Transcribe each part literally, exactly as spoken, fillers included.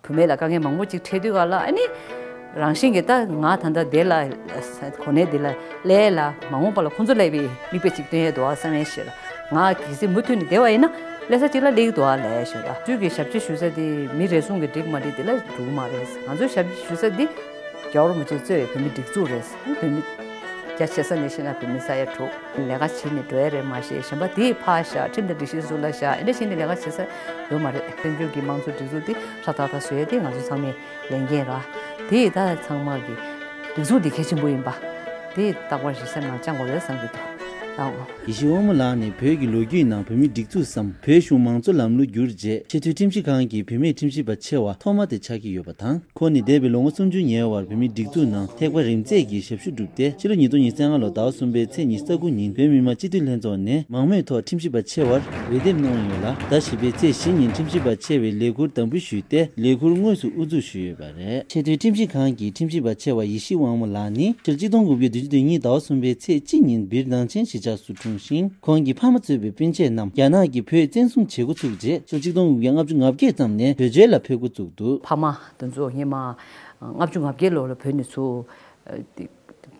བུད་མེད་ལ་དཀའ་ངལ་མང་པོ་ཅིག་འཕྲད་དུས་ག་ལ་ཨ་ནི། རང་བཞིན་གྱིས་ད་ང་ད་ལྟ་འདི་ལ་གོ་གནས་འདི་ལ་སླེབས་ལ་མ་འོངས་པ་ལ་ཁོང་ཚོ་སླེབས་པའི་མིག་དཔེ་ཅིག་སྟོན་ཡས་འདུག་ཨ་བསམ་ཡས་ཤིག་ལ་ང་གལ་སྲིད་མུ་མཐུད་ནས་བསྡད་པ་ཡིན་ན་སླེབས་ས་ཅིག་ལ་སླེབས་ཀྱི་འདུག་ཨ་ལབ་ཡས་ཤིག་ལ། ཁོང་ཚོས་ཀྱི་ཞབས་ཕྱི་ཞུ་ས་དེ་མི་རེ་ཟུང་གི་འགྲིག་མ་འགྲིག་དེ་ལ་འགྲོ་གི་མ་རེད། ང་ཚོའི་ཞབས་ཕྱི་ཞུ་ས་དེ་རྒྱལ་བ་རིན་པོ་ཆེས་གཙོས་པའི་བོད་མིའི་སྒྲིག་འཛུགས་རེད། བོད་མི་རྒྱ་ཆེ་ས་ནས་བཤད་ན་བོད་མི་ས་ཡ་དྲུག་ལས་ཀ་བྱེད་ནས་འགྲོ་ཡ་རེད་མ་ཤེས། གཞན་པ་དེ་ཕར་བཞག་ཁྲིམས་དང་སྒྲིག་གཞི་ཟུར་ལ་བཞག་ཨེ་འདྲ་བྱས་ནས་ལས་ཀ་བྱེད་ས་ཡོད་མ་རེད། བཙན་བྱོལ་གྱི་དམངས་གཙོའི་སྒྲིག་འཛུགས་དེ་ཧྲ་ཐག་ཐག་བཟོ་ཡ་དེ་ང་ཚོ་ཚང་མའི་ལས་འགན་ར། དེ་ད་ཚང་མ་གི་སྒྲིག་འཛུགས་དེ་གལ་ཆེན་པོ་ཡིན་པ་དེ་རྟག་པར་ཞིག་སེམས་ནང་བཅངས་དགོས་རེད་བསམ་གྱི་འདུག་ཨང་། ཡེ་ཤེས་དབང་མོ་ལགས་ནི་བོད་ཀྱི་ལོ་རྒྱུས་ནང་བོད་མིའི་སྒྲིག་འཛུགས་སམ་བོད་གཞུང་མང་གཙོ་ལམ་ལུགས་བསྒྱུར་རྗེས་ཆེས་མཐོའི་ཁྲིམས་ཞིབ་ཁང་གི་བུད་མེད་ཁྲིམས་ཞིབ་པ་ཆེ་བ་ཐོག་མ་དེ་ཆགས་ཀྱི་ཡོད་པ་དང་། ཁོང་ནི་འདས་པའི་ལོ་ངོ་སུམ་ཅུ་ཉེ་བར་བོད་མིའི་སྒྲིག་འཛུགས་ནང་ཐེག་པ་རིམ་འཛེགས་ཀྱི་ཞབས་ཞུ་བསྒྲུབས་ཏེ། ཕྱི་ལོ་ཉིས་སྟོང་ཉི་ཤུ་རྩ་ལྔ་ལོ་ཟླ་བ་གསུམ་པའི་ཚེས་ཉི་ཤུ་རྩ་དགུ་ཉིན་བོད་མི་མང་སྤྱི་འཐུས་ལྷན་ཚོགས་ནས་མང་མོས་ཐོག་ཁྲིམས་ཞིབ་པ་ཆེ་བར་འོས་འདེམས་གནང་ཡོད་ལ། ཟླ་བཞི་པའི་ཚེས་བཞི་ཉིན་ཁྲིམས་ཞིབ་པ་ཆེ་བའི་ལས་ཁུར་དམ་འབུལ་ཞུས་ཏེ། ལས་ཁུར་དངོས་སུ་དབུ་འཛུགས་ཞུས་ཡོད་པ་རེད། ཆེས་མཐོའི་ཁྲིམས་ཞིབ་ཁང་གི་ཁྲིམས་ཞིབ་པ་ཆེ་བ་ཡེ་ཤེས་དབང་མོ་ལགས་ནི་ཕྱི་ལོ་ཆིག་སྟོང་དགུ་བརྒྱ་བདུན་ཅུ་དོན་གཉིས་ཟླ་བ་གསུམ་པའི་ཚེས་གཅིག་ཉིན་སྦིར་ནང་ཆེན་གཞིས་ཆགས་སུ་འཁྲུངས་ཤིང་། ཁོང་གི་ཕ་མ་གཙོས་པའི་སྤུན་མཆེད་རྣམས་རྒྱ་ནག་གིས་བོད་བཙན་བཟུང་བྱེད་འགོ་ཚུགས་རྗེས་ཕྱི་ལོ་ཆིག་སྟོང་དགུ་བརྒྱ་ལྔ་བཅུ་ང་བརྒྱད་ཙམ་ནས་བྲོས་བྱོལ་ལ་ཕེབས་འགོ་བཙུགས་འདུག་ཕ་མ་དེ་ཚོ་སྔོན་མ་ལྔ་བཅུ་ང་བརྒྱད་ལོ་ལ་བོད་ནས་ཚུར། ཨ། དེ་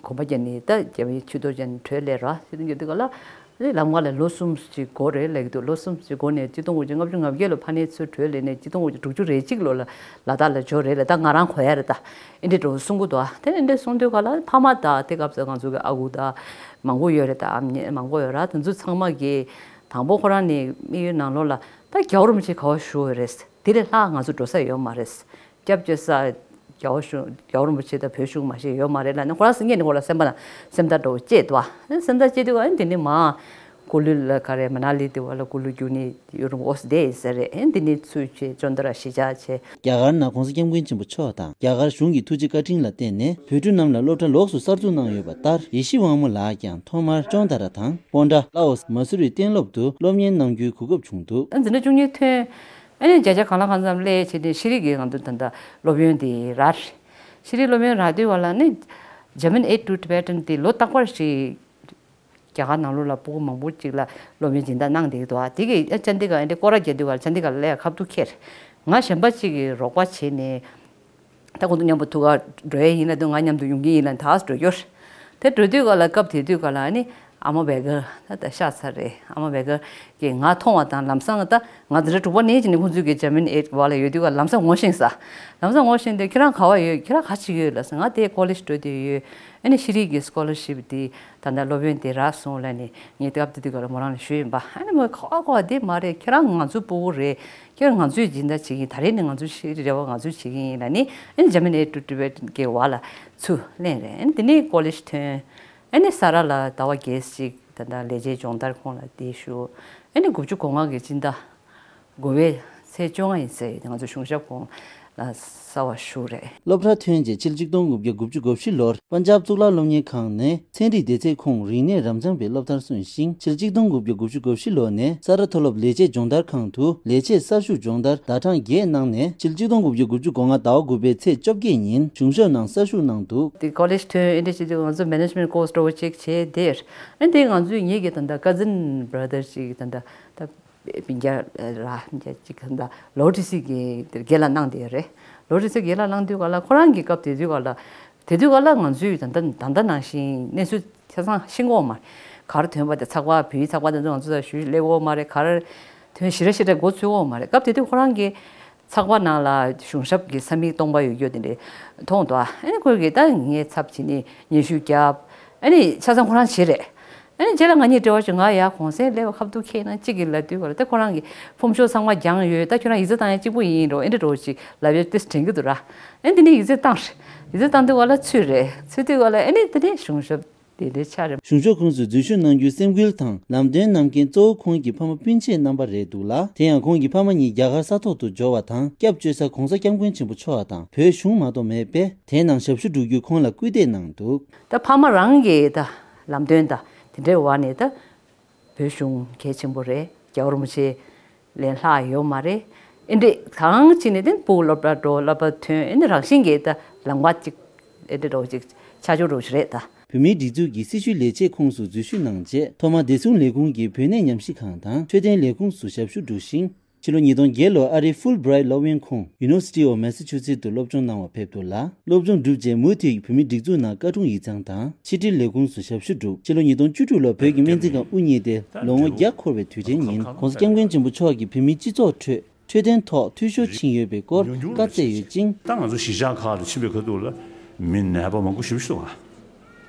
གོམ་པ་བརྒྱབ་ནས་ད་རྒྱ་མིའི་ཆུ་ཐོག་བརྒྱབ་ནས་བྲོས་སླེབས་ར་ཟེར་དུས་ཀྱི་དུས་ག་ལ། ཨ་ནི་ལམ་ཁ་ལ་ལོ་གསུམ་ཅིག་འགོར་རེད་ལབ་ཀྱི་འདུག་ལོ་གསུམ་ཅིག་འགོར་ནས་ཆིག་སྟོང་དགུ་བརྒྱ་ལྔ་བཅུ་ང་བརྒྱད་ལོ་ཕ་ནས་ཚུར་བྲོས་སླེབས་ནས་ཆིག་སྟོང་དགུ་བརྒྱ་དྲུག་ཅུ་རེ་གཅིག་ལོ་ལ་ལ་དྭགས་ལ་འབྱོར་རེད་ལ། ད་ང་རང་གོ་ཡ་རེད། ད་ཨེ་འདྲས་འགྲོ་གསུང་གི་འདུག་ཨ་དེ་ནས་ཨེ་འདྲས་གསུང་དུས་ག་ལ་ཕ་མ་དང་དེ་སྐབས་སུ་ང་ཚོ་གི་ཨ་ཁུ་དང་མང་པོ་ཡོད་རེད། ད་ཨ་མྱེས་མང་པོ་ཡོད་ར། དེ་ཚོ་ཚང་མ་གིས་དང་པོ་ཁོ་རང་ནས་དམིགས་ཡུལ་ནང་ལོགས་ལ་ད་རྒྱལ་བ་རིན་པོ་ཆེ་ག་པར་བཞུགས་ཡོད་རེད། དེ་ལས་ལྷག་ང་ཚོ་འགྲོ་ས་ཡོད་མ་རེད། སྐྱབས་བཅོལ་ས་རྒྱལ་བ་གཞུང་རྒྱལ་བ་རིན་པོ་ཆེ་དང་བོད་གཞུང་མ་ཞིག་ཡོད་མ་རེད་ལབ་ནས་ཁོ་རང་སེམས་ངན་ནས་ཁོ་རང་སེམས་པ་ལ་སེམས་ཐག་འགྲོ་བ་སྐྱེས་འདུག་ཨ། སེམས་ཐག་བཅད་དུས་ཨ་འདི་ནི་མ་ཀུ་ལུ་ལ་ག་རེ་མ་ན་ལི་དེ་བ་ལ་ཀུ་ལུ་རྒྱུག་ནི་ཡུ་རོབ་འོ་སི་དེ་ཡིན་ས་རེད། ཨ་འདི་ནི་ཚུར་བྱས་ཅོན་ཏ་ར་གཞིས་ཆགས་བྱས། རྒྱ་གར་ནང་༸གོང་ས་༸སྐྱབས་མགོན་ཆེན་པོ་མཆོག་དང་རྒྱ་གར་གཞུང་གི་ཐུགས་རྗེ་བཀའ་དྲིན་ལ་བརྟེན་ནས་བོད་ཕྲུག་རྣམས་ལ་སློབ་གྲྭ་ལོགས་སུ་གསར་འཛུགས་གནང་ཡོད་པ་ལྟར། ཡེ་ཤེས་དབང་མོ་ལགས་ཀྱང་ཐོག་མར་ཅོན་ཏ་ར་དང་། པོན་ཏྲ། ལ་ཨོ་སི། མ་སུ་རི་གཏན་སློབ་ཏུ་སློབ་གཉེར་གནང་རྒྱུའི་གོ་སྐབས་བྱུང་འདུག་ཨ་འཛིན་གྲྭ་བཅུ་གཉིས་ཐོན། ཨ་ནི་བརྒྱ་ཆ་གང་ལ་གང་འཚམ་སླེབས་བྱས་ཏེ་ཤེས་རིག་གི་ང་ཚོ་ད་ལྟ་སློབ་ཡོན་དེ་རག་ཤེས་རིག་སློབ་ཡོན་རག་དུས་བ་ལ་ནི་German Aid to Tibetan དེ་ལོ་རྟག་པར་ཞིག་རྒྱ་གར་ནང་ལོགས་ལ་སྤུ་གུ་མང་པོ་ཅིག་ལ་སློབ་ཡོན་སྦྱིན་བདག་གནང་བསྡད་ཀྱི་འདུག་ཨ་དེ་གི་ཨ་ཅན་དེ་ག་ཨ་འདྲ་སྐོར་ར་རྒྱག་དུས་བ་ལ་ཅན་དེ་ག་སླེབས་ཁ་ཐུག་ཁྱེར། ང་གཞན་པ་ཅིག་གི་རོགས་པ་བྱས་ནས། ད་ཁོང་ཚོ་མཉམ་པོ་ཐུག་ག་འགྲོ་ཡ་ཡིན་ལབ་དུས་ང་མཉམ་དུ་ཡོང་གི་ཡིན་ལབ་ད་འགྲོ་རྒྱུར། དེ་འགྲོ་དུས་ག་ལ་སྐབས་དེ་དུས་ག་ལ་ཨ་ནི་ཨ་མ་བེ་གར་ད་ད་ཤག་ཚར་རེད། ཨ་མ་བེ་གར་གྱིས་ང་མཐོང་བ་དང་ལམ་སང་ད་ང་འཛིན་གྲྭ་དྲུག་པ་ནས་ཅི་ནས་ཁོང་ཚོའི་གི་German Aid བ་ལ་ཡོད་དུས་ག་ལམ་སང་ངོ་ཤེས་ས། ལམ་སང་ངོ་ཤེས་ཏེ་ཁྱེད་རང་ག་བ་ཡོད། ཁྱེད་རང་ག་བྱེད་ཀྱི་ཡོད་ལབ་ས། ང་དེ་ཀོ་ལེཇ་འགྲོ་དུས་ཡོད། ཨ་ནི་ཤེས་རིག་གི་སི་ཀོ་ལར་ཤིབ་དེ་ད་ལྟ་སློབ་ཡོན་དེ་རག་སོང་ལབ་ནས་ངས་སྐབས་དེ་དུས་ག་ལ་མོ་རང་ལ་ཞུས་ཡིན་པ། ཨ་ནི་མོས་ག་བ་ག་བ་དེ་མ་རེད། ཁྱེད་རང་ང་ཚོའི་སྤུ་གུ་རེད། ཁྱེད་ང་ཚོས་སྦྱིན་བདག་བྱེད་ཀྱིན་ད་རེས་ནས་ང་ཚོའི་ཤེས་རིག་རེ་བ་ང་ཚོས་བྱེད་ཀྱིན་ཡིན་ལབ་ནི་ཨ་ནི་German Aid to Tibet གི་བ་ལ་ཚུར་ལེན་རེད། ཨ་ནི་དེ་ནས་ཀོ་ལེཇ་ཐོན། ཨ་ནི་ས་ར་ལ་ཟླ་བ་བརྒྱད་ཅིག་ད་ལྟ་ལས་བྱེད་སྦྱོང་བརྡར་ཁང་ལ་དེ་ཞུ། ཨ་ནི་དགུ་བཅུ་གོ་ལྔ་གི་སྤྱི་ཟླ་དགུ་པའི་ཚེས་བཅོ་ལྔ་ཡིན་ཟེར་ཡོད་དེ་ང་ཚོ་གཞུང་ཞབས་ཁང་ལ་གསར་བ་ཞུ་རེད། སློབ་གྲྭ་ཐོན་རྗེས་ཕྱི་ལོ་ཆིག་སྟོང་དགུ་བརྒྱ་དགུ་བཅུ་གོ་བཞི་ལོར་པན་ཇབ་གཙུག་ལག་སློབ་གཉེར་ཁང་ནས་ཚན་རིག་སྡེ་ཚན་ཁོངས་རིག་གནས་རབ་འབྱམས་པའི་སློབ་མཐར་སོན་ཞིང་། ཕྱི་ལོ་ཆིག་སྟོང་དགུ་བརྒྱ་དགུ་བཅུ་གོ་བཞི་ལོ་ནས་ས་ར་མཐོ་སློབ་ལས་བྱེད་སྦྱོང་བརྡར་ཁང་དུ་ལས་བྱེད་གསར་ཞུགས་སྦྱོང་བརྡར་ཟླ་གྲངས་བརྒྱད་གནང་ནས་ཕྱི་ལོ་ཆིག་སྟོང་དགུ་བརྒྱ་དགུ་བཅུ་གོ་ལྔ་ཟླ་བ་དགུ་པའི་ཚེས་བཅོ་བརྒྱད་ཉིན་གཞུང་ཞབས་ནང་གསར་ཞུགས་གནང་འདུག་དེ་ཀོ་ལེཇ་ཐོན་ཨེ་འདྲ་བྱེད་དུས་ང་ཚོ་མེ་ནེཇ་མེན་ཊི་ཀོར་སི་འདྲ་བོ་ཅིག་བྱས་དེར་ཨེ་འདི་ང་ཚོའི་ངེད་ཀྱི་ད་ལྟ་ཀ་ཛིན་བྷ་ར་དར་ཅིག་ད་ལྟ། སྤུན་ཀྱག་ར་སྤུན་ཀྱག་ཅིག་ག་འདྲ་ལོ་ཏི་སི་གི་དེར་རྒན་ལགས་གནང་བསྡད་ཡོད་རེད། ལོ་ཏི་སི་རྒན་ལགས་གནང་དུས་ག་ལ་ཁོ་རང་གི་སྐབས་དེ་དུས་ག་ལ་དེ་དུས་ག་ལ་ང་ཚོས་ད་ལྟ་ད་ལྟ་ནང་བཞིན་གནས་ཚུལ་ཆ་ཚང་ཤེས་ཀྱི་ཡོད་མ་རེད། ག་རེ་ཐོན་པ་དེ་ཚགས་པར་བོད་ཡིག་ཚགས་པར་དེ་ཚོ་ང་ཚོ་ལ་ཞུ་སླེབས་ཀྱི་ཡོད་མ་རེད། ག་རེ་ཐོན་ཞེ་དྲག་ཞེ་དྲག་མགོ་ཚོས་ཀྱི་ཡོད་མ་རེད། སྐབས་དེ་དུས་ཁོ་རང་གི་ཚགས་པར་ནང་ལ་གཞུང་ཞབས་ཀྱི་ས་མིག་སྟོང་པ་ཡོད་རྒྱུ་དེ་འདྲ་མཐོང་འདུག་ཨ་ནི་ཁོས་གི་ད་ངའི་ཚབ་བྱས་ནས་སྙན་ཞུ་བརྒྱབ། ཨ་ནི་ཆ་ཚང་ཁོ་རང་བྱས་རེད། ཨ་ནི་རྗེས་ལ་ང་གཉིས་འབྲེལ་བ་བྱུང་། ང་ཡར་གུང་སེང་སླེབས་པ་ཁ་ཐུག་ཁེལ་ན་གཅིག་གིས་ལབ་དུས་ག་ལ་ད་ཁོ་རང་གི་ཕོམ་ཤོག་ཚང་མ་བརྒྱངས་ཡོད། ད་ཁྱོད་རང་ཡིག་ཚད་བཏང་ཡ་གཅིག་པུ་ཡིན་འགྲོ། ཨེ་འདྲ་འགྲོ་ཅིག་ལབ་ཡ་ཏིས་དྲན་གྱི་འདུག་ར། ཨ་ནི་དེ་ནས་ཡིག་ཚད་བཏང་རེད། ཡིག་ཚད་བཏང་དུས་ག་ལ་ཚུད་རེད། ཚུད་དུས་ག་ལ་ཨ་ནི་དེ་ནས་གཞུང་ཞབས་དེ་འདྲའི་ཆགས་རེད། གཞུང་ཞབས་ཁོངས་སུ་འཛུལ་ཞུགས་གནང་རྒྱུའི་སེམས་འགུལ་དང་ལམ་སྟོན་གནང་མཁན་གཙོ་བོ་ཁོང་གི་ཕ་མ་སྤུན་མཆེད་རྣམ་པ་རེད་འདུག་ལ། དེ་ཡང་ཁོང་གི་ཕ་མ་གཉིས་རྒྱ་གར་ས་ཐོག་ཏུ་འབྱོར་བ་དང་སྐྱབས་བཅོལ་ས་༸གོང་ས་༸སྐྱབས་མགོན་ཆེན་པོ་མཆོག་དང་བོད་གཞུང་མ་གཏོགས་མེད་པས་དེའི་ནང་ཞབས་ཞུ་བསྒྲུབ་རྒྱུའི་ཁོང་ལ་སྐུལ་འདེད་གནང་འདུག་ད་ཕ་མ་རང་གིས་ད་ལམ་སྟོན་དང་དེ་འདྲའི་འོག་ནས་ད་བོད་གཞུང་གལ་ཆེན་པོ་རེད། རྒྱལ་བ་རིན་པོ་ཆེ་ལས་ལྷག་ཡོད་མ་རེད། ཨེ་འདྲས་གང་ཅི་ནས་དེ་སྤུ་གུ་སློབ་གྲྭ་འགྲོ་སློབ་གྲྭ་ཐོན་ཨེ་འདྲས་རང་བཞིན་གྱིས་ད་ལམ་ཁ་ཅིག་ཨེ་འདྲས་འགྲོ་ཅིག་ཆ་འཇོག་འགྲོ་ཞིག་རེད་ད། བོད་མིའི་སྒྲིག་འཛུགས་ཀྱི་སྲི་ཞུའི་ལས་བྱེད་ཁོངས་སུ་འཛུལ་ཞུགས་གནང་རྗེས་ཐོག་མར་བདེ་སྲུང་ལས་ཁུངས་ཀྱི་བོད་གནས་ཉམས་ཞིབ་ཁང་དང་འཕྲོད་བསྟེན་ལས་ཁུངས་སུ་ཞབས་ཞུ་བསྒྲུབས་ཤིང་། ཕྱི་ལོ་ཉིས་སྟོང་བརྒྱད་ལོར་ཨ་རིའི་ཧྥུལ་བྷི་རའེ་ཊི་སློབ་ཡོན་ཁོངས་University of Massachusetts དུ་སློབ་སྦྱོང་གནང་བར་ཕེབས་ཐུབ་ལ། སློབ་སྦྱོང་གྲུབ་རྗེས་མུ་མཐུད་བོད་མིའི་སྒྲིག་འཛུགས་ནང་བཀའ་དྲུང་ཡིག་ཚང་དང་ཕྱི་དྲིལ་ལས་ཁུངས་སུ་ཞབས་ཞུ་བསྒྲུབས། ཕྱི་ལོ་ཉིས་སྟོང་བཅུ་དྲུག་ལོར་བོད་ཀྱི་སྨན་རྩིས་ཁང་དབུ་བརྙེས་ཏེ་ལོ་ངོ་བརྒྱ་འཁོར་བའི་དུས་དྲན་ཉིན་༸གོང་ས་༸སྐྱབས་མགོན་ཆེན་པོ་མཆོག་གིས་བོད་མིའི་སྤྱི་ཚོགས་ཁྲོད་འཕྲོད་བསྟེན་ཐོག་འཐུས་ཤོར་ཕྱིན་ཡོད་པའི་སྐོར་བཀའ་སྩལ་ཡོད་ཅིང་། ད་ང་ཚོ་གཞིས་ཆགས་ཁག་ལ་ཕྱིན་པའི་ཁ་ཐུག་ལ་མི་ནད་པ་མང་པོ་ཞེ་པོ་ཞིག་འདུག་ག་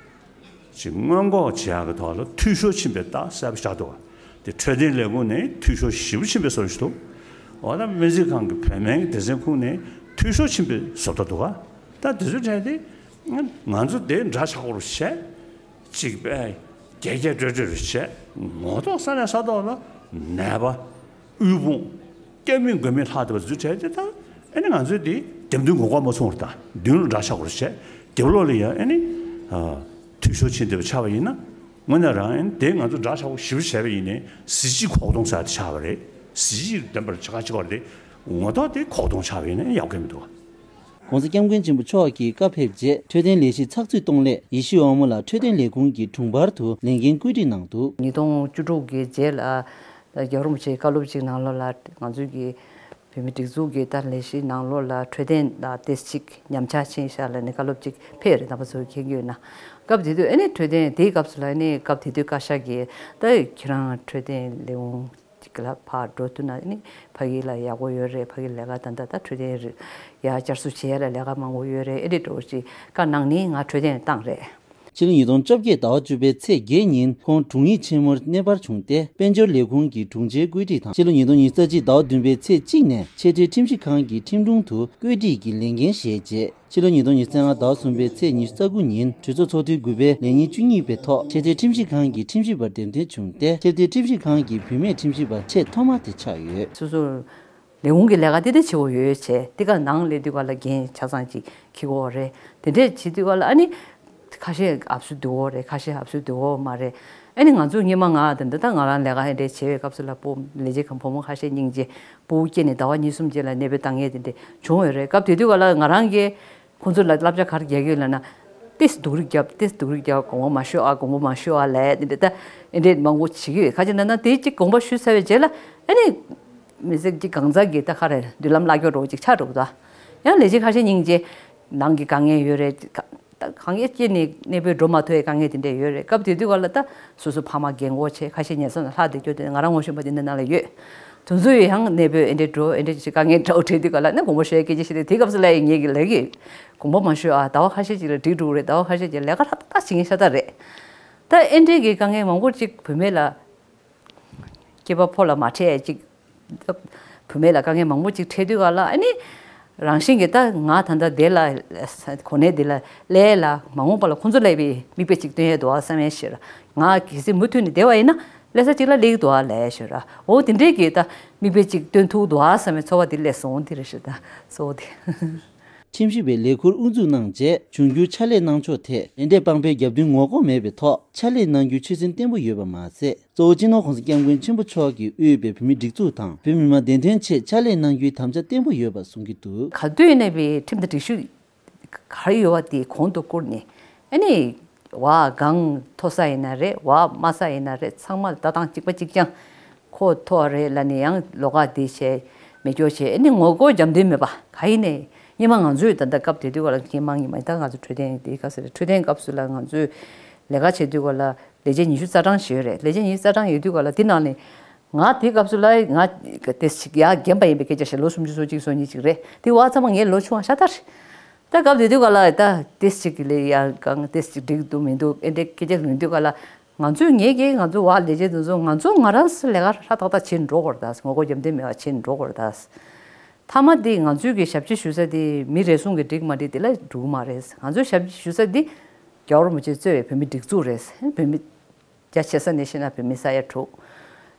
ཅིག་སྔོན་འགོག་བྱེད་ཡག་གི་ཐོག་ལ་འཐུས་ཤོར་ཕྱིན་པའི་རྟགས་གསལ་པོ་ཞིག་འདུག་ག་དེ་འཕྲོད་བསྟེན་ལས་ཁུངས་ནས་འཐུས་ཤོར་ཞེ་པོ་ཕྱིན་པའི་བཟོ་འདྲ་ཞིག་འདུག་འོ་ད་སྨན་རྩིས་ཁང་གི་བོད་སྨན་གྱི་སྡེ་ཚན་ཁུངས་ནས་འཐུས་ཤོར་ཕྱིན་པའི་བཟོ་ལྟ་འདུག་ག་ད་དེ་ཚོའི་གྲས་དེ་ང་ཚོ་དེ་འདྲ་ཆགས་པ་རུ་བྱས། གཅིག་པས་རྒྱས་རྒྱས་སྤྲོས་སྤྲོས་རུ་བྱས། ངོ་ཐོག་ས་ནས་ས་ཐོག་ལ་ནད་པ་དབུལ་ཕོངས་སྐྱ་མིན་མགོ་མིན་ལྷག་བསྡད་པ་ཚོའི་གྲས་དེ་ད་ཨ་ནི་ང་ཚོས་དེ་འདེམས་ཐོན་ངོ་ལྐོག་མ་ཚོང་བར་དང་མདུན་ལ་འདྲ་ཆགས་པ་རུ་བྱས། དེ་ལོག་ལ་ཡང་ཨ་ནི་འཐུས་ཤོར་ཕྱིན་བསྡད་པ་ཆགས་པ་ཡིན་ན། དངོས་གནས་རང་ཡིན་དེ་ང་ཚོ་འདྲ་ཆགས་པོ་ཞེ་པོ་བྱས་པ་ཡིན་ནའི་གཟི་བརྗིད་ཁོག་སྟོང་ཟེར་དེ་ཆགས་པ་རེད། གཟི་བརྗིད་ལྡན་པར་བྱ་ག་བྱེད་པ་རེད། ངོ་ཐོག་དེ་ཁོག་སྟོང་ཆགས་པ་ཡིན་ན་ཡག་གི་མི་འདུག ༸གོང་ས་༸སྐྱབས་མགོན་ཆེན་པོ་མཆོག་གི་བཀའ་ཕེབས་རྗེས་འཕྲོད་བསྟེན་ལས་གཞི་ཚགས་ཚུད་གཏོང་སླད་ཡེ་ཤེས་དབང་མོ་ལགས་འཕྲོད་བསྟེན་ལས་ཁུངས་ཀྱི་དྲུང་འཕར་དུ་ལས་འགན་བཀོད་སྒྲིག་གནང་འདུག་ཉིས་སྟོང་བཅུ་དྲུག་གི་རྗེས་ལ་རྒྱལ་བ་རིན་པོ་ཆེའི་བཀའ་སློབ་ཅིག་ནང་ལོགས་ལ་ང་ཚོའི་གི་བོད་མི་སྒྲིག་འཛུགས་ཀྱི་ད་ལས་གཞི་ནང་ལོགས་ལ་འཕྲོད་བསྟེན་ལ་ཏོག་ཙམ་ཅིག་ཉམས་ཆག་ཕྱིན་ཤག་ལབ་ནས་བཀའ་སློབ་ཅིག་ཕེབས་ཡོད་རེད། རྣམ་པ་ཚོས་མཁྱེན་གྱི་ཡོད་ན། སྐབས་དེ་དུས་ཨ་ནི་འཕྲོད་བསྟེན་དེའི་སྐབས་སུ་ལ་ཨ་ནི་སྐབས་དེ་དུས་བཀའ་ཤག་གིས་ད་ཁྱེད་རང་འཕྲོད་བསྟེན་ལས་ཁུངས་ཅིག་ལ་ཕར་འགྲོ་ཐུབ་ན་ཨ་ནི་ཕ་གི་ལ་ཡག་པོ་ཡོད་རེད། ཕ་གི་ལས་ཀ་ད་ལྟ་ད་འཕྲོད་བསྟེན་རེད་ཡ་བསྐྱར་གསོ་བྱེད་ཡ་ལ་ལས་ཀ་མང་པོ་ཡོད་རེད། ཨེ་འདྲ་འགྲོ་ཅིག་བཀའ་གནང་ནས་ང་འཕྲོད་བསྟེན་བཏང་རེད། ཕྱི་ལོ་ཉིས་སྟོང་བཅོ་བརྒྱད་ཟླ་བ་བཅུ་པའི་ཚེས་བརྒྱད་ཉིན་ཁོང་དྲུང་ཡིག་ཆེན་མོར་གནས་སྤར་བྱུང་སྟེ་དཔལ་འབྱོར་ལས་ཁུངས་ཀྱི་དྲུང་ཆེའི་བཀོད་སྒྲིག་དང་། ཕྱི་ལོ་ཉིས་སྟོང་ཉི་ཤུ་རྩ་གཅིག་ཟླ་བ་བདུན་པའི་ཚེས་གཅིག་ནས་ཆེས་མཐོའི་ཁྲིམས་ཞིབ་ཁང་གི་ཁྲིམས་དྲུང་དུ་བཀོད་སྒྲིག་གི་ལས་འགན་བཞེས་རྗེས། ཕྱི་ལོ་ཉིས་སྟོང་ཉི་ཤུ་རྩ་ལྔ་ཟླ་བ་གསུམ་པའི་ཚེས་ཉི་ཤུ་རྩ་དགུ་ཉིན་གྲོས་ཚོགས་ཚོགས་དུས་དགུ་པའི་ལས་ཉིན་བཅུ་གཉིས་པའི་ཐོག་ཆེས་མཐོའི་ཁྲིམས་ཞིབ་ཁང་གི་ཁྲིམས་ཞིབ་པར་འདེམས་ཐོན་བྱུང་སྟེ་ཆེས་མཐོའི་ཁྲིམས་ཞིབ་ཁང་གི་བུད་མེད་ཁྲིམས་ཞིབ་པ་ཆེས་ཐོག་མ་དེ་ཆགས་ཡོད། སོ་སོ་ལས་ཁུངས་ཀྱི་ལས་ཀ་དེ་དེ་བྱེད་དགོས་ཡོད་བྱས། དེ་ག་ནང་སླེབས་དུས་ག་ལ་འགན་ཆ་ཚང་ཅིག་འཁྱེར་དགོས་རེད། དེ་འདྲས་བྱེད་དུས་ག་ལ་ཨ་ནི་ཁ་ཤས་ཨབ་སུ་འདུག་གོ་རེད། ཁ་ཤས་ཨབ་སུ་འདུག་གོ་མ་རེད། ཨ་ནི་ང་ཚོ་སྔོན་མ་ང་དང་འདི་ལྟར་ང་རང་ལས་ཀ་ཨེ་འདྲས་བྱེད་པའི་སྐབས་སུ་ལ་སྤོ་ལས་བྱེད་ཁང་བུ་མོ་ཁ་ཤས་སྙིང་རྗེ་སྤོ་བོ་སྐྱེས་ནས་ཟླ་བ་གཉིས་གསུམ་རྗེས་ལ་གནས་སྤོས་བཏང་ཡས་དེ་འདྲས་བྱུང་ཡོད་རེད། སྐབས་དེ་དུས་ག་ལ་ང་རང་གིས་ཁོང་ཚོ་ལ་བསླབ་བྱ་ག་རེ་རྒྱག་གི་ཡོད་ལབ་ན། ཏིས་སྡུག་རུས་རྒྱབ། ཏིས་སྡུག་རུས་རྒྱབ། དགོངས་པ་མ་ཞུ་ཨ། དགོངས་པ་མ་ཞུ་ཨ་ལབ་དེ་འདྲས་ད་ཨེ་འདྲས་མང་པོ་བྱེད་ཀྱི་ཡོད། ཁ་ཅིག་ན་ན་དེ་གཅིག་དགོངས་པ་ཞུས་ཚར་བའི་རྗེས་ལ་ཨ་ནི། མི་ཚེ་གཅིག་གང་ཟག་གི་ད་ག་རེ་མདུན་ལམ་བརླག་སྐྱོ་འགྲོ་གཅིག་ཆགས་འགྲོ་གི་འདུག་ཡང་ལས་བྱེད་ཁ་ཤས་སྙིང་རྗེ་ནང་གི་དཀའ་ངལ་ཡོད་རེད། ད་གང་ཡང་སྐྱེས་ནས་གནས་སྤོས་འགྲོ་མ་ཐུབ་པའི་དཀའ་ངལ་དེ་འདྲས་ཡོད་རེད། སྐབས་དེ་དུས་ག་ལ་ད་སོ་སོ་ཕ་མ་རྒན་གོག་བྱས། ཁ་ཤས་ཉལ་ས་ནས་ལྷག་བསྡད་སྐྱོ་དེ་ང་རང་ངོ་ཤེས་པ་དེ་འདི་ནང་ལ་ཡོད། དེ་ཚོ་ཡང་གནས་སྤོས་ཨེ་འདྲས་འགྲོ་ཨེ་འདྲས་ཅིག་དཀའ་ངལ་འདྲ་བོ་འཕྲད་དུས་ག་ལ་ནི་དགོངས་པ་ཞུ་ཡ་སྐད་ཆ་བཤད་དེ་དེ་སྐབས་སུ་ལ་ཡང་ངེད་ཀྱི་ལས་ཀྱི་དགོངས་པ་མ་ཞུ་ཨ། ཟླ་བ་ཁ་ཤས་ཅིག་ལ་འགྲིག་འགྲོ་གི་རེད། ཟླ་བ་ཁ་ཤས་ཅིག་ལས་ཀ་ཧྲ་ཏག་ཏག་བྱེད་མཁན་ཤ་སྟག་རེད། ད་ཨེ་འདྲས་ཀྱི་དཀའ་ངལ་མང་པོ་ཅིག་བུད་མེད་ལ། སྐྱེས་པ་ཕོ་ལ་མ་འཕྲད་ཅིག་བུད་མེད་ལ་དཀའ་ངལ་མང་པོ་ཅིག་འཕྲད་དུས་ག་ལ་ཨ་ནི། རང་བཞིན་གྱིས་ད་ང་ད་ལྟ་འདི་ལ་གོ་གནས་འདི་ལ་སླེབས་ལ་མ་འོངས་པ་ལ་ཁོང་ཚོ་ལ་ཡང་མིག་དཔེ་ཅིག་སྟོན་ཡས་འདུག་ཨ་བསམ་ཡས་ཤིག་ར། ང་གལ་སྲིད་མུ་མཐུད་ནས་བསྡད་པ་ཡིན་ན་སླེབས་ས་ཅིག་ལ་སླེབས་ཀྱི་འདུག་ཨ་ལབ་ཡས་ཤིག་ར། འོ་དེ་འདྲས་ཀྱི་ད་མིག་དཔེ་ཅིག་སྟོན་ཐུབ་འདུག་ཨ་བསམ་ཡས་ཚོར་བ་དེ་སླེབས་སོང་། དེ་རེད་ཤག་ད་གཙོ་བོ་དེ། ཁྲིམས་ཞིབ་པའི་ལས་ཁུར་དབུ་འཛུགས་གནང་རྗེས་འབྱུང་འགྱུར་ཕྱག་ལས་གནང་ཕྱོགས་ཐད་དེ་འདྲའི་པང་པའི་རྒྱབ་མདུན་ངོ་ལྐོག་མེད་པའི་ཐོག་ཕྱག་ལས་གནང་རྒྱུའི་ཆོད་སེམས་བརྟན་པོ་ཡོད་པ་མ་ཟད། གཙོ་བོ་སྤྱི་ནོར་༸གོང་ས་༸སྐྱབས་མགོན་ཆེན་པོ་མཆོག་གིས་དབུས་པའི་བོད་མིའི་སྒྲིག་འཛུགས་དང་བོད་མི་མང་བདེན་དོན་ཆེད་ཕྱག་ལས་གནང་རྒྱུའི་དམ་བཅའ་བརྟན་པོ་ཡོད་པ་གསུང་གི་འདུག་ག་དུས་ཡིན་ནའི་བའི་ཁྲིམས་དང་སྒྲིག་གཞི་ག་རེ་ཡོད་པ་དེ་གོང་དུ་བཀུར་ནས་ཨ་ནི་བ་གང་མཐོ་ས་ཡིན་ན་རེད། བ་དམའ་ས་ཡིན་ན་རེད། ཚང་མ་ལ་ལྟ་སྟངས་གཅིག་པ་གཅིག་རྐྱང་། ཁོ་མཐོ་བ་རེད་ལབ་ནས་ཡང་ལོགས་ཀ་དེ་བྱས་མེད་སྐྱོ་བྱས་ཨ་ནི་ངོ་ལྐོག་རྒྱབ་མདུན་མེད་པ་ག་ཡིན་ནའི་སྔོན་མ་ང་ཚོས་ད་ལྟ་སྐབས་དེ་དུས་ག་ལ་མཁས་མང་ཡིན་མ་ད་ང་ཚོ་འཕྲོད་བསྟེན་དེའི་སྐབས་སུ་རེད། འཕྲོད་བསྟེན་སྐབས་སུ་ལ་ང་ཚོས་ལས་ཀ་བྱེད་དུས་ག་ལ། ལས་བྱེད་ཉི་ཤུ་རྩ་གྲངས་ཞིག་ཡོད་རེད། ལས་བྱེད་ཉི་ཤུ་རྩ་གྲངས་ཡོད་དུས་ག་ལ་དེ་ནང་ནས་ང་དེ་སྐབས་སུ་ལ་ང་དེ་ཞིག་ཡ་རྒན་པ་ཡིན་པའི་སྐད་ཆ་ཞིག་ལོ་སུམ་ཅུ་སོ་གཅིག་སོ་གཉིས་ཅིག་རེད། དེ་བ་ཚང་མ་ངའི་ལོ་ཆུང་བ་ཤ་སྟག་རེད། ད་སྐབས་དེ་དུས་ག་ལ་ད་དེ་ཞིག་གི་ལས་ཡ་གང་དེ་ཞིག་འགྲིག་འདུག་མི་འདུག་ཨེ་འདྲའི་སྐད་ཆ་ཡོང་དུས་ག་ལ་ང་ཚོས་ངེད་ཀྱིས་ང་ཚོ་བ་ལས་བྱེད་དེ་ཚོ་ང་ཚོ་ང་རང་སུ་ལས་ཀ་ཧྲ་ཏག་ཏག་བྱེད་འགྲོ་དགོས་རེད། ད་ངོ་ལྐོག་རྒྱབ་མདུན་མེད་པ་བྱེད་འགྲོ་དགོས་རེད། ད་མཐའ་མ་དེ་ང་ཚོས་ཀྱི་ཞབས་ཕྱི་ཞུ་ས་དེ་མི་རེ་ཟུང་གི་འགྲིག་མ་འགྲིག་དེ་ལ་འགྲོ་གི་མ་རེད། ང་ཚོས་ཞབས་ཕྱི་ཞུ་ས་དེ་རྒྱལ་བ་རིན་པོ་ཆེ་གཙོས་པའི་བོད་མི་སྒྲིག་འཛུགས་རེད། བོད་མི་རྒྱ་ཆེ་ས་ནས་བཤད་ན་བོད་མི་ས་ཡ་དྲུག་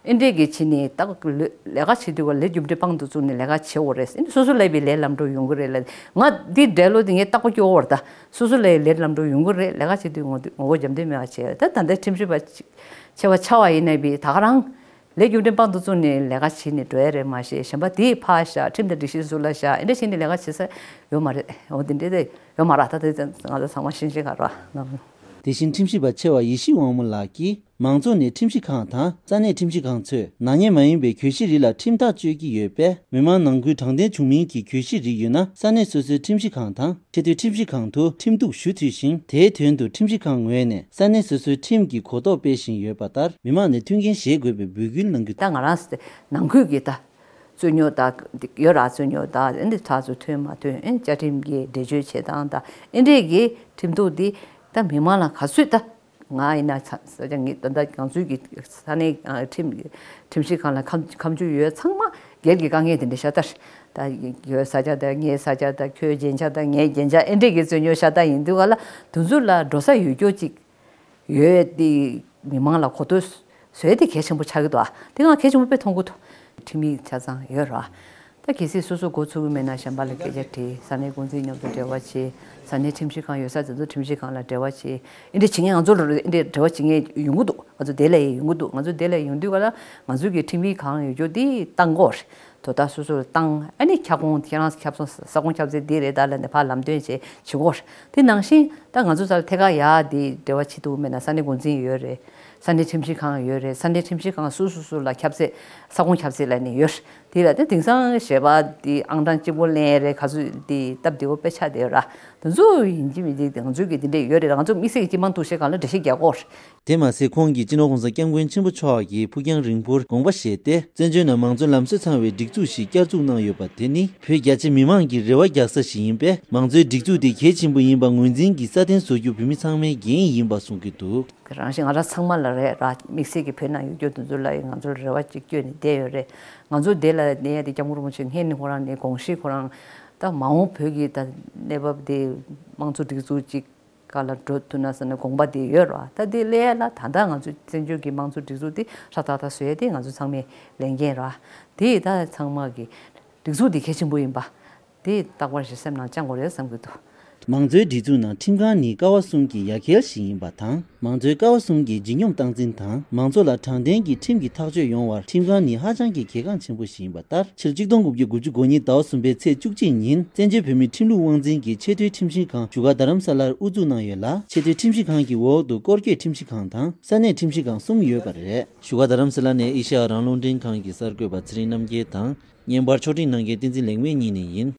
ཨེ་འདྲས་ཀྱི་ཕྱི་ནས་ད་ལས་ཀ་བྱེད་དུས་ག་ལས་རྒྱུ་འབྲས་དཔང་དུ་བཙུགས་ནས་ལས་ཀ་བྱེད་འོ་རེད། ཨེ་སོ་སོ་ལས་པའི་ལས་ལམ་འགྲོ་ཡོང་གི་རེད་ལ། ང་འདི་འདྲ་ལོ་འདི་ངས་རྟག་པར་སྐྱོ་བོར་ད་སོ་སོ་ལས་ལས་ལམ་འགྲོ་ཡོང་གི་རེད། ལས་ཀ་བྱེད་དུས་ངོ་ངོ་རྒོལ་རྒྱབ་མདུན་མེད་པ་བྱས། ད་ད་ལྟའི་ཁྲིམས་ཞིབ་པ་ཆེ་བ་ཆགས་པ་ཡིན་ན་བི་ད་ག་རང་ལས་རྒྱུ་འབྲས་དཔང་དུ་བཙུགས་ནས་ལས་ཀ་བྱེད་ནས་འགྲོ་ཡ་རེད་མ་གཞི་གཞན་པ་དེ་ཕར་བཞག་ཁྲིམས་དང་སྒྲིག་གཞི་ཟུར་ལ་བཞག་ཨེ་འདྲ་བྱས་ནས་ལས་ཀ་བྱེད་ས་ཡོད་མ་རེད། འོ་འདི་འདྲས་དེ་ཡོད་མ་རེད། ད་དེ་ང་ཚོ་ཚང་མ་ཤེས་ཤེས་ག་རེད། དེ་བཞིན་ཁྲིམས་ཞིབ་པ་ཆེ་བ་ཡེ་ཤེས་དབང་མོ་ལགས་ཀྱིས། མང་ཚོགས་ནས་ཁྲིམས་ཞིབ་ཁང་དང་ས་གནས་ཁྲིམས་ཞིབ་ཁང་ཚོས་ནག་ཉེས་མ་ཡིན་པའི་གྱོད་གཞི་རིགས་ལ་ཁྲིམས་ཐག་གཅོད་ཀྱི་ཡོད་པས། མི་མང་ནང་ཁུལ་དྲང་བདེན་བྱུང་མིན་གྱི་གྱོད་གཞི་རིགས་ཡོད་ན། ས་གནས་སོ་སོའི་ཁྲིམས་ཞིབ་ཁང་དང་ཆེས་མཐོའི་ཁྲིམས་ཞིབ་ཁང་དུ་ཁྲིམས་གཏུག་ཞུ་འཐུས་ཤིང་། དེའི་དོན་དུ་ཁྲིམས་ཞིབ་ཁང་ངོས་ནས་ས་གནས་སོ་སོའི་ཁྲིམས་ཀྱི་གོ་རྟོགས་སྤེལ་བཞིན་ཡོད་པ་ལྟར། མི་མང་ནས་མཐུན་རྐྱེན་བཞེས་དགོས་པའི་འབོད་སྐུལ་གནང་གི་འདུག་ད་ང་རང་ནང་ཁུལ་གྱི་ད་རྩོད་རྙོག་ད་ཡོད་ར། རྩོད་རྙོག་ད་འདི་ཐག་ཚོ་མཐུན་མ་མཐུན། ཨེ་བཅའ་ཁྲིམས་ཀྱི་འགྲེལ་བརྗོད་བྱེད་སྟངས་ད་ཨེ་འདྲས་ཀྱི་ཁྲིམས་གཏུག་འདི་ད་མི་མང་ལ་ག་ཚོད་ད། ང་ཡིན་ན་ས་ས་ཆ་ངེད་ད་ལྟ་ང་ཚོའི་གི་ས་གནས་ཨ་ཁྲིམས་ཁྲིམས་ཞིབ་ཁང་ལ་ཁ་མཆུ་ཁ་མཆུ་ཡོད་ཚང་མ་སྒེར་གྱི་དཀའ་ངལ་དེ་འདྲ་ཤ་སྟག་ད་ཡོད། ས་ཆ་ད་ངའི་ས་ཆ་ད་ཁྱོའི་རྒྱན་ཆ་ད་ངའི་རྒྱན་ཆ་ཨེ་འདྲས་ཀྱི་རྩོད་རྙོག་ཤ་སྟག་ཡིན་དུས་ག་ལ་དེ་ཚོ་ལ་འགྲོ་ས་ཡོད་རྒྱུ་ཅིག་ཡོད་དེ་མི་མང་ལ་གོ་ཐོས་བཟོས་དེ་གལ་ཆེན་པོ་ཆགས་ཀྱི་འདུག་ཨ་དེ་ང་གལ་ཆེན་པོ་དཔེ་མཐོང་གི་འདུག་ཁྲིམས་ཡིག་ཆ་ཚང་ཡོད་ར། ད་གལ་སྲིད་སོ་སོ་འགོ་ཚུགས་ཀྱི་མེད་ན་གཞན་པ་ལ་སྐད་ཆ་དྲིས། ས་གནས་འགོ་འཛིན་མཉམ་དུ་འབྲེལ་བ་བྱེད། ས་གནས་ཁྲིམས་ཞིབ་ཁང་ཡོད་ས་དེ་ཚོ་ཁྲིམས་ཞིབ་ཁང་ལ་འབྲེལ་བ་བྱེད། ཨེ་འདྲ་བྱེད་མཁན་ང་ཚོ་ལ་ཨེ་འདྲ་འབྲེལ་བ་བྱེད་མཁན་ཡོང་གི་འདུག་ང་ཚོ་དེ་ལ་ཡང་ཡོང་གི་འདུག་ང་ཚོ་དེ་ལ་ཡོང་དུས་ག་ལ་ང་ཚོ་གི་ཁྲིམས་ཡིག་གང་ཡོད་རྒྱུ་དེ་བཏང་དགོས་རེད། དོ་བདག་སོ་སོ་ལ་བཏང་ཨ་ནི་ཁྱབ་ཁོངས་ཁྱེད་རང་ཁྱབ་ས་ས་ཁོངས་ཁྱབ་ཚད་འདི་རེད། ད་ལ་ནས་ཕར་ལམ་སྟོན་བྱེད་བྱེད་དགོས་རེད། དེ་ནང་བཞིན་ད་ང་ཚོ་ས་ལ་ཐད་ཀར་ཡག་དེ་འབྲེལ་བ་བྱེད་ཐུབ་མེད་ན་ས་གནས་འགོ་འཛིན་ཡོད་རེད། ས་གནས་ཁྲིམས་ཞིབ་ཁང་ཡོད་རེད། ས་གནས་ཁྲིམས་ཞིབ་ཁང་སོ་སོ་སོ་ལ་ཁྱབ་ཚད་ས་ཁོངས་ཁྱབ་ཚད་ལ་ནི་ཡོད་རེད། དེ་ལ་དེ་དེང་སང་ཞེས་པ་དེ་ཨང་གྲངས་གཅིག་པོ་ལེན་རེད། ག་ཚོད་དེ་སྟབས་བདེ་བོ་དཔེ་ཆ་དེ་ར་དེ་ཚོ་ཡིན་གཅིག་མིན་གཅིག་དེ་ང་ཚོའི་གི་དེ་འདྲས་ཡོད་རེད། ང་ཚོ་དམིགས་བསལ་གྱི་སྤྱི་དམངས་ཐུགས་ཞིབ་ཁང་ལ་འགྲེལ་བཤད་རྒྱག་དགོས་རེད། དེ་མ་ཟད་ཁོང་གིས་སྤྱི་ནོར་༸གོང་ས་༸སྐྱབས་མགོན་ཆེན་པོ་མཆོག་གིས་ཕུགས་རྒྱང་རིང་པོར་དགོངས་པ་བཞེས་ཏེ། བཙན་བྱོལ་ནང་མང་གཙོའི་ལམ་སྲོལ་ཚང་བའི་སྒྲིག་འཛུགས་ཤིག་བསྐྱར་འཛུགས་གནང་ཡོད་པ་དེ་ནི་བོད་རྒྱ་ཆེ་མི་མང་གི་རེ་བ་རྒྱག་ས་ཞིག་ཡིན་པས། མང་གཙོའི་སྒྲིག་འཛུགས་དེ་གལ་ཆེན་པོ་ཡིན་པ་ངོས་འཛིན་གྱིས་སྲ་བརྟན་བཟོ་རྒྱུ་བོད་མི་ཚང་མའི་འགན་ཡིན་པ་གསུང་གི་འདུག་རང་བཞིན་ང་རང་ཚང་མ་ལ་རེད་ར། དམིགས་བསལ་གྱི་བོད་ནང་ཡོད་རྒྱུ་དེ་ཚོ་ལ་ཡང་ང་ཚོར་རེ་བ་གཅིག་བསྐྱོན་ནས་བསྡད་ཡོད་རེད། ང་ཚོ་འདི་ལ་གནས་ཡ་དེ་༸སྐྱབས་མགོན་རིན་པོ་ཆེ་སྔོན་ནས་ཁོ་རང་ནས་དགོངས་གཞི་ཁོ་རང་ད་མ་འོངས་བོད་ཀྱི་ད་གནས་བབ་དེ་དམངས་གཙོ་སྒྲིག་འཛུགས་གཅིག་སྒང་ལ་འགྲོ་ཐུབ་ན་ཟེར་ནས་དགོངས་པ་དེ་ཡོད་རེད་བ། ད་དེ་སླེབས་ཡ་ལ་ད་ལྟ་ང་ཚོ་བཙན་བྱོལ་གྱི་དམངས་གཙོ་སྒྲིག་འཛུགས་དེ་སྲ་ཐག་ཐག་བཟོ་ཡ་དེ་ང་ཚོ་ཚང་མའི་ལས་འགན་རེད་བ། དེ་ད་ཚང་མ་གི་སྒྲིག་འཛུགས་དེ་གལ་ཆེན་པོ་ཡིན་པ། དེ་རྟག་པར་ཞིག་སེམས་ནང་བཅངས་དགོས་རེད་བསམ་གྱི་འདུག་མང་གཙོའི་སྒྲིག་འཛུགས་ནང་ཁྲིམས་ཁང་ནི་ཀ་བ་གསུམ་གྱི་ཡ་གྱལ་ཞིག་ཡིན་པ་དང་། མང་གཙོའི་ཀ་བ་གསུམ་གྱི་ལྗིད་སྙོམས་སྟངས་འཛིན་དང་། མང་ཚོགས་ལ་དྲང་བདེན་གྱི་ཁྲིམས་ཀྱི་ཐག་གཅོད་ཡོང་བར་ཁྲིམས་ཁང་ནི་ཧ་ཅང་གི་གལ་འགངས་ཆེན་པོ་ཞིག་ཡིན་པ་ལྟར། ཕྱི་ལོ་གཅིག་སྟོང་དགུ་བརྒྱ་དགུ་བཅུ་གོ་གཉིས་ཟླ་བ་གསུམ་པའི་ཚེས་བཅུ་གཅིག་ཉིན་བཙན་བྱོལ་བོད་མིའི་ཁྲིམས་ལུགས་དབང་འཛིན་གྱི་ཆེས་མཐོའི་ཁྲིམས་ཞིབ་ཁང་བཞུགས་སྒར་རྡ་རམ་ས་ལར་དབུ་འཛུགས་གནང་ཡོད་ལ། ཆེས་མཐོའི་ཁྲིམས་ཞིབ་ཁང་གི་འོག་ཏུ་སྐོར་སྐྱོད་ཁྲིམས་ཞིབ་ཁང་དང་ས་གནས་ཁྲིམས་ཞིབ་ཁང་གསུམ་ཡོད་པ་རེད། བཞུགས་སྒར་རྡ་རམ་ས་ལ་ནས་ཨེ་ཤ་ཡ་རང་དབང་རླུང་འཕྲིན་ཁང་གི་གསར་འགོད་པ་ཚེ་རིང་རྣམ་རྒྱལ་དང་། བརྙན་པར་ཕྱོགས་སྒྲིག་གནང་མཁན་བསྟན་འཛིན་ལེགས་སྨོན་གཉིས་ནས་ཡིན།